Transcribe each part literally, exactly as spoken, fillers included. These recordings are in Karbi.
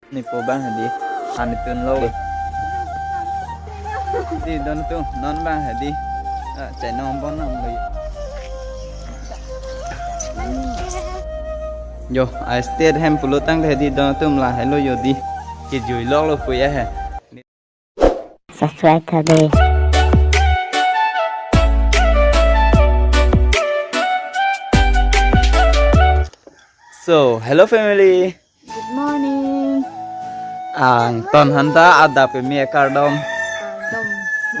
Nipo bang hedi, han itunlo. Di don atum, non bang hedi. Ah, chainong bon nam lo. Yo, a state hem pulo tangte hedi don atum, lahelo yo di. Kejui lok lo puya he. Subscribe tha de. So, hello family. Good morning. Angton aphanta adap keme kardom. Kardom.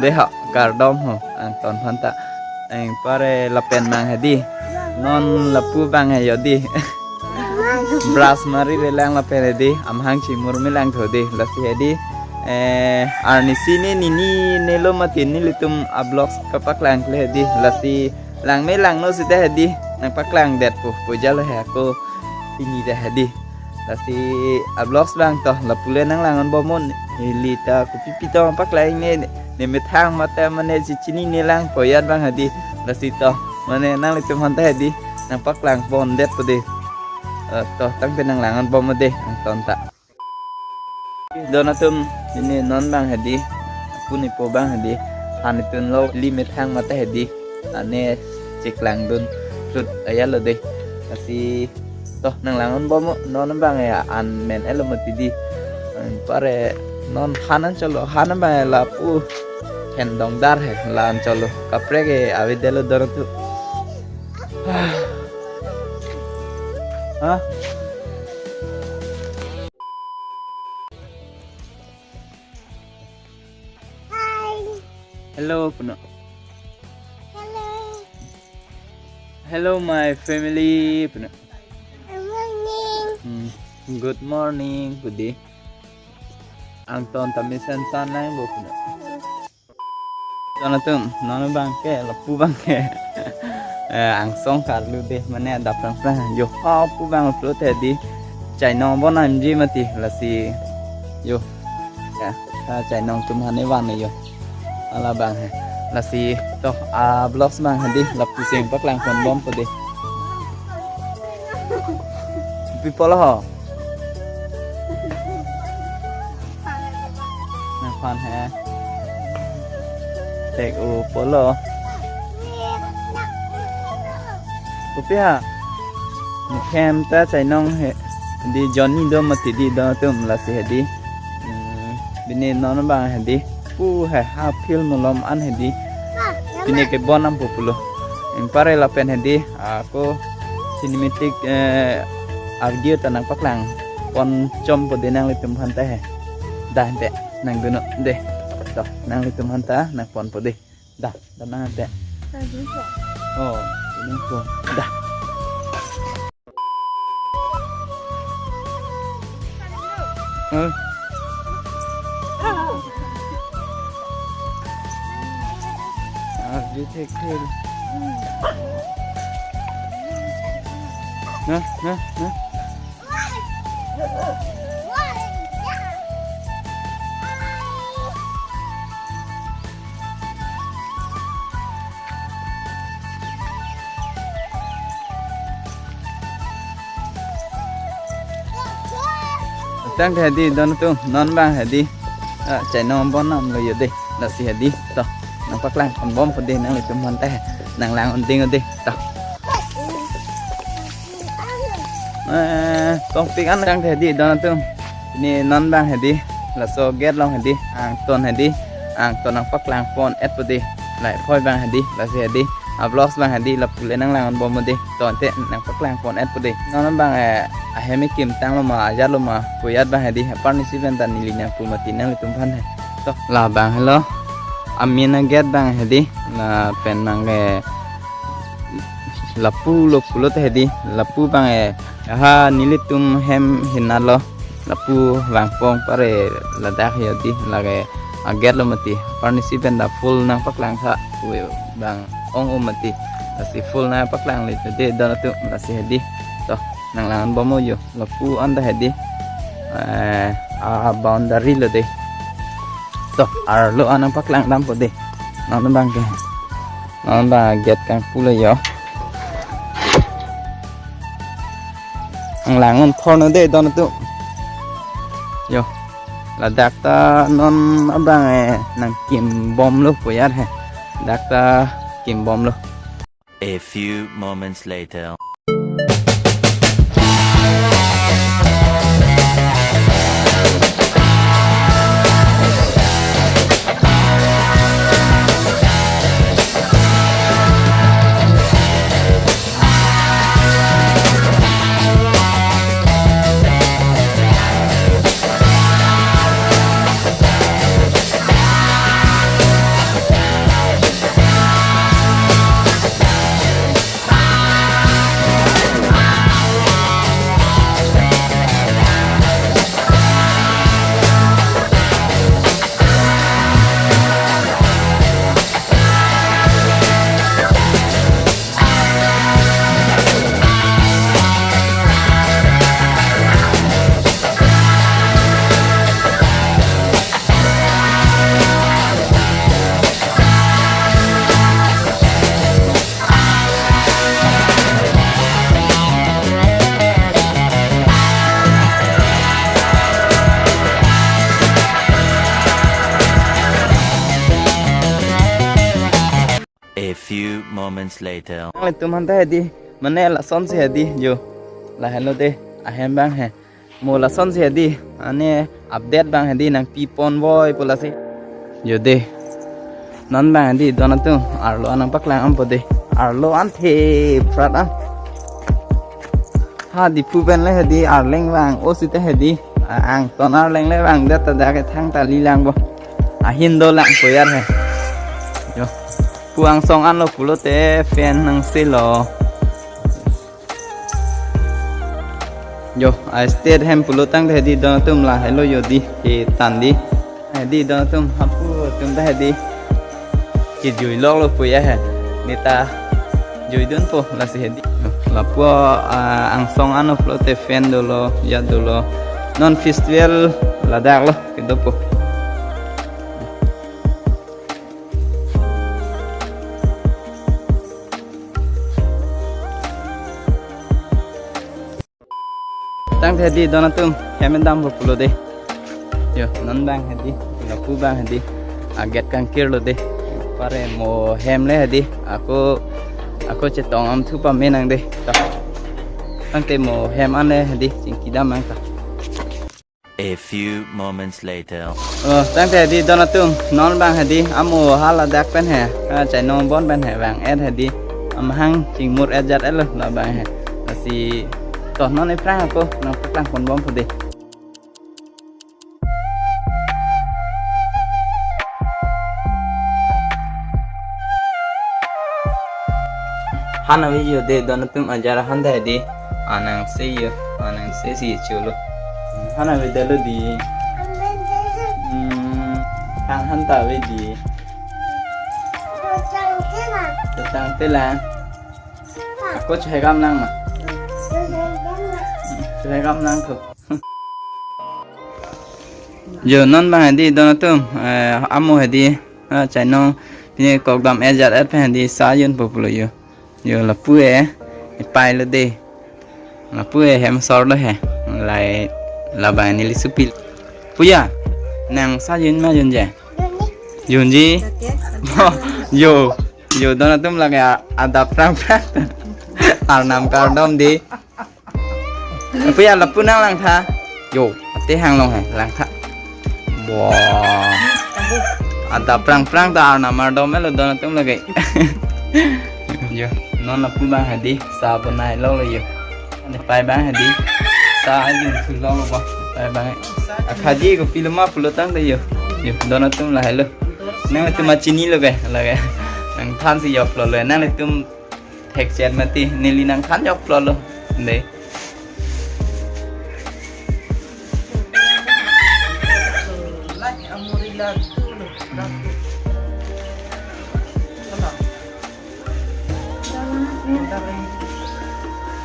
Dei ho, kardom ho, angton aphanta. Anpar lapen bang hedi. Non lapu bang he yo di. Brush mari relang lapen hedi, amahang chimur melang tho di. Lasi hedi. Eh, arnisi ne nini ne lo mati nelitum a-vlogs kapaklang kle hedi. Lasi lang me lang no sita hedi. Nangpaklang detpo, pujal he ako pini ta hedi. Lasi a-vlogs bang to, lapu le nanglang-on bomnon. Ili ta kopi pi to paklang ne, ne methang mate mane si chini ne lang poyat bang hedi. Lasi to, mane nanglitum aphanta hedi, nangpaklang pon detpo de. Eh, to, tangte nanglang-on bom de, angton ta. Don atum, ini non bang hedi, aku nipo bang hedi, han itunlo, ili methang mate hedi, ane cheklang dun, sut aya lo de. Lasi to, nanglang-on bom non bang ya, an men elo mati di. Anpar non han anchotlo, han bang ya lapu. Hen dongdar he, la anchotlo. Kaprek ke avedetlo don atum. Ha? Hello, puno. Hello. Hello, my family, puno. Good morning. Hmm, good morning, pudi. Angton ta mesen san lang bo, puno. Don atum, non bang ke, lapu bang ke. Eh, angsong karlu de, mane adap prang prang. Yo, ha pu bang upload hedi. Chainong bon namji mati, lasi. Yo. Ya, ta chainong atum hane van yo. Ala bang he. Lasi, to, a-vlogs bang hedi, lapu si nangpaklang pon bompo de. People ho. Nangphan he. Tek-o pulo. Kopi ha? Mukhem ta chainong he. Di Johnny do mati di don atum lasi hedi. Hmm, bini non bang hedi. Pu he ha film malom an hedi. Bini ke bon am pupulo. Anpar lapen hedi. Ako cinematic, eh, audio ta nangpaklang pon chompo de nanglitum aphanta he. Dah, ante nangdunnon de. To, nanglitum aphanta nangponpo de. Dah, dah nang ante. Tadi kok. Oh, ini ko. Dah. Huh? Ah, you take care. Nah, nah, nah. Tangte hedi don atum, non bang hedi. Ah, chainong bon nam lo yo de. Lasi hedi to. Nangpaklang pon bompo de nanglitum aphanta he. Nanglang-on ding de. To. Eh, tongpik an tangte hedi don atum. Ini non bang hedi. Laso gate along hedi. Angton hedi. Angton nangpaklang pon etpo de. Lahei phoi bang hedi. Lasi hedi. A-vlogs bang hedi. Lapu le nanglang-on bompo de. To ante nangpaklang pon etpo de. Non bang, eh, ahem ekim tanglo ma, ajatlo ma. Puyat bang hedi. Anpar nisi pen ta neli nangpu mati nanglitum aphan he. To, la bang helo. Amin a-gate bang hedi. Lapen bang ke lapu lo pulote hedi. Lapu bang e. Ha nelitum hem hinalo. Lapu vangpon pare ladak yo di. Lake a-gate lo mati. Anpar nisi pen ta full nangpaklang tha. Ui bang ong-o mati. Lasi full nangpaklang le de don atum lasi hedi. To, nanglang-on bomnon yo. Lapu anta hedi. Eh, a-boundary lo de. To, arlo an nangpaklang dampo de. Non bang ke. Non bang gate kangpu lo yo. Nanglang-on thornon de don atum. Yo, ladak ta non abang eh nangkim bomlo pu ya he. Dak ta kim bomlo. A few moments later. A few moments later. Nanglitum aphan ta hedi, mane lasonsi hedi, yo. Lahelo de, ahem abang he. Mo lasonsi hedi, ane update abang hedi nangpi ponvoi pu lasi. Yo de. Non abang hedi, don atum, arlo an nangpaklang dampo de. Arlo an the, prat an. Ha Diphu pen le hedi arleng vang, o sita hedi, a, angton arleng le vangdet ta dak kethang ta lilang bo. Ahin dolang pu ya he. Yo. Pu angsong anlo pulote fan nangselo. Yo, a state hem pulo tangte hedi don atum lahelo yo di, he tan di. Hedi don atum hapu atum ta hedi. Kejui loklo pu ya he. Neta juidunpo lasi hedi. Lapu, ah, angsong anlo pulote fan dolo, ya dolo. Non festival ladak lo, kedopo. Tangte hedi don atum, hem dampo pulo de. Yo, non abang hedi, lapu abang hedi. A gate kangkirlo de. Pare mo hem le hedi. Ako, ako chetong amthu pame nang de. Ta. Tangte mo hem an le hedi, chingki dam nang ta. A few moments later. Oh, tangte hedi don atum, non abang hedi, amo ha ladak pen he, ah, chainong bon pen he, vang-et hedi, amahang chingmur-et jat-etlo labang he. Lasi, to non ephrang ako, nangpaklang ponbompo de. Han ave yo de, don atum ajar han ta hedi. Anang se yo, anang se si chulo. Han ave detlo di. Hmm, han han ta ave di. Tangte lang. Ako chehekam lang ma. Chehekam lang to. Yo, non abang hedi don atum, eh, amo hedi, ah, chainong, pine kokdam-et jat-et pen hedi sa junpo pulo yo. Yo, lapu e, ipai lo de. Lapu e hem sorlo he. Lai, labang neli supi. Pu ya, nang sa jun ma junje? Junji? Yo, yo, don atum lake a-, adap prang prang. Arnam kardom de. Pu ya lapu nang langtha. Yo, ate hanglong he, langtha. Wah. Adap prang prang ta arnam kardom-etlo don atum lake. Yo, non lapu abang hedi, sa bonai loklo yo. Ane pai abang hedi. Sa jun thu loklo ba. Pai abang. Akhaji kopilo ma pulo tangte yo. Yo, don atum lahelo. Nangtum ma chinilo ke, lake. Nangthansi joklo lo. Nangtum thekchet mati, neli nangthan joklo lo. De.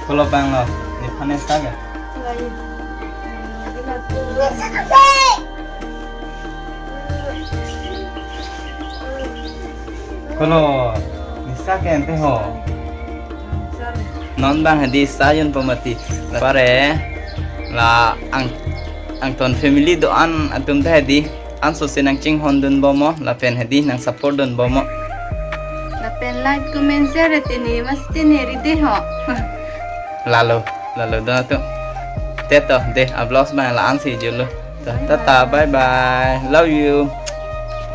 Kolo abang lo, nephan ne sa ke? Kolo, ne sa ke ante ho. Non abang hedi sa junpo mati. La pare, la ang, Nangtum family do-an atum ta hedi, anso si nangchinghon dunbom mo, lapen hedi nang support dunbom mo. Lapen like, comment, share tini, mas tini ride ho. Lalo, lalo do atum. Te to, de, a vlogs bang la-an si julo. To, tata, bye bye. Love you.